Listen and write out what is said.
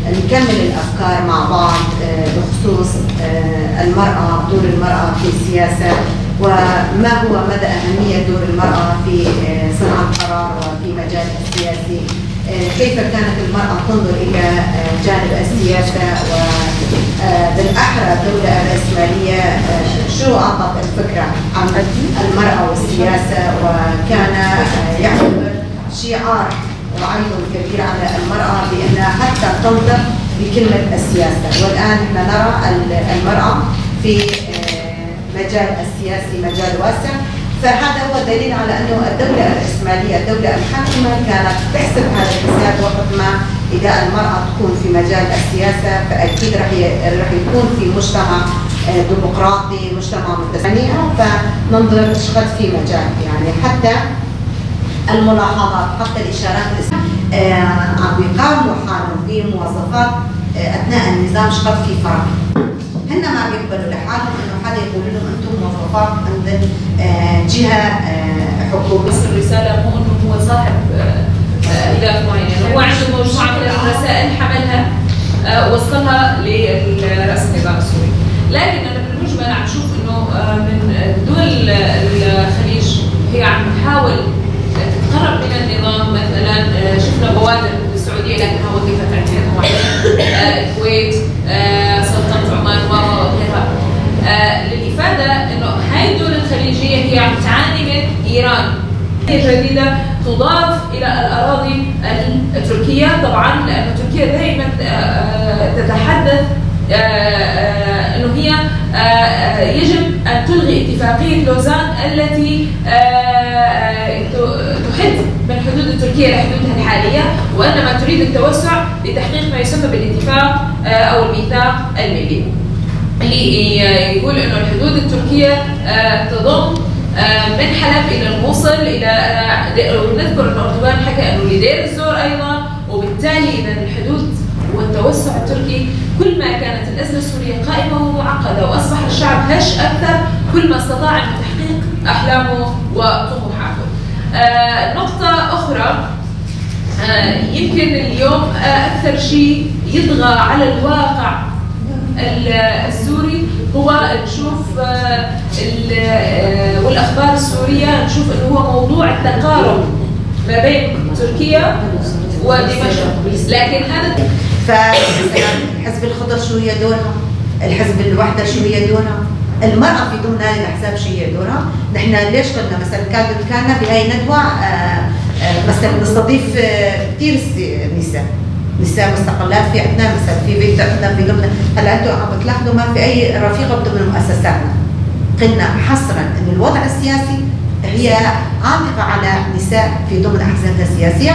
نكمل الأفكار مع بعض بخصوص المرأة، دور المرأة في السياسة، وما هو مدى أهمية دور المرأة في صنع القرار وفي مجال السياسي، كيف كانت المرأة تنظر إلى جانب السياسة، وبالأحرى الدولة الرأسمالية شو أعطت الفكرة عن المرأة والسياسة، وكان يعتبر شعار وعيب كبير على المرأة بأنها حتى تنطق بكلمة السياسة. والآن نحن نرى المرأة في مجال السياسي مجال واسع، فهذا هو دليل على أنه الدولة الرأسمالية، الدولة الحاكمة، كانت تحسب هذا الحساب وقت ما إذا المرأة تكون في مجال السياسة فأكيد رح يكون في مجتمع ديمقراطي، مجتمع متسامح. فننظر شقد في مجال، يعني حتى الملاحظات، حتى الإشارات عم بيقارنوا حالهم بمواصفات أثناء النظام، شقد في فرق. هن ما بيقبلوا لحالهم إنه حدا يقول لهم أنتم موظفات عند جهة حكومية. بس الرسالة مو إنه هو صاحب أهداف معينة، هو عنده مجموعة من الرسائل حملها وصلها لرأس النظام السوري. لكن أنا بالمجمل عم شوف إنه من دول الخليج هي عم تحاول تتقرب من النظام. مثلا شفنا بوادر السعودية لكنها وقفت عند حد معين، الكويت، سلطنة عمان وغيرها. للإفادة إنه هاي الدول الخليجية هي عم تعاني من إيران جديدة تضاف إلى الأراضي التركية، طبعا لأن تركيا دائما تتحدث أنه هي يجب أن تلغي اتفاقية لوزان التي تحد من حدود تركيا لحدودها الحالية، وإنما تريد التوسع لتحقيق ما يسمى بالاتفاق أو الميثاق الملي، اللي يقول أنه الحدود التركية تضم من حلب إلى الموصل إلى، ونذكر أنه أردوغان حكى أنه لدير الزور أيضا. وبالتالي إذا الحدود والتوسع التركي كل ما كانت الأزمة السورية قائمة ومعقدة وأصبح الشعب هش أكثر، كل ما استطاع أن تحقيق أحلامه وطموحاته. نقطة أخرى، يمكن اليوم أكثر شيء يطغى على الواقع السوري هو نشوف والأخبار السورية، نشوف أنه هو موضوع التقارب ما بين تركيا ودمشق. لكن هذا فمثلا حزب الخضر شو هي دورها؟ الحزب الوحدة شو هي دورها؟ المرأة في ضمن هذه الأحزاب شو هي دورها؟ نحن ليش قلنا مثلا كان بهي ندوة مثلا نستضيف كثير نساء مستقلات في عندنا، مثلا في بيت عندنا في ضمن. هلا انتم عم بتلاحظوا ما في اي رفيقه ضمن مؤسساتنا. قلنا حصرا انه الوضع السياسي هي عاتقه على نساء في ضمن احزابنا السياسيه.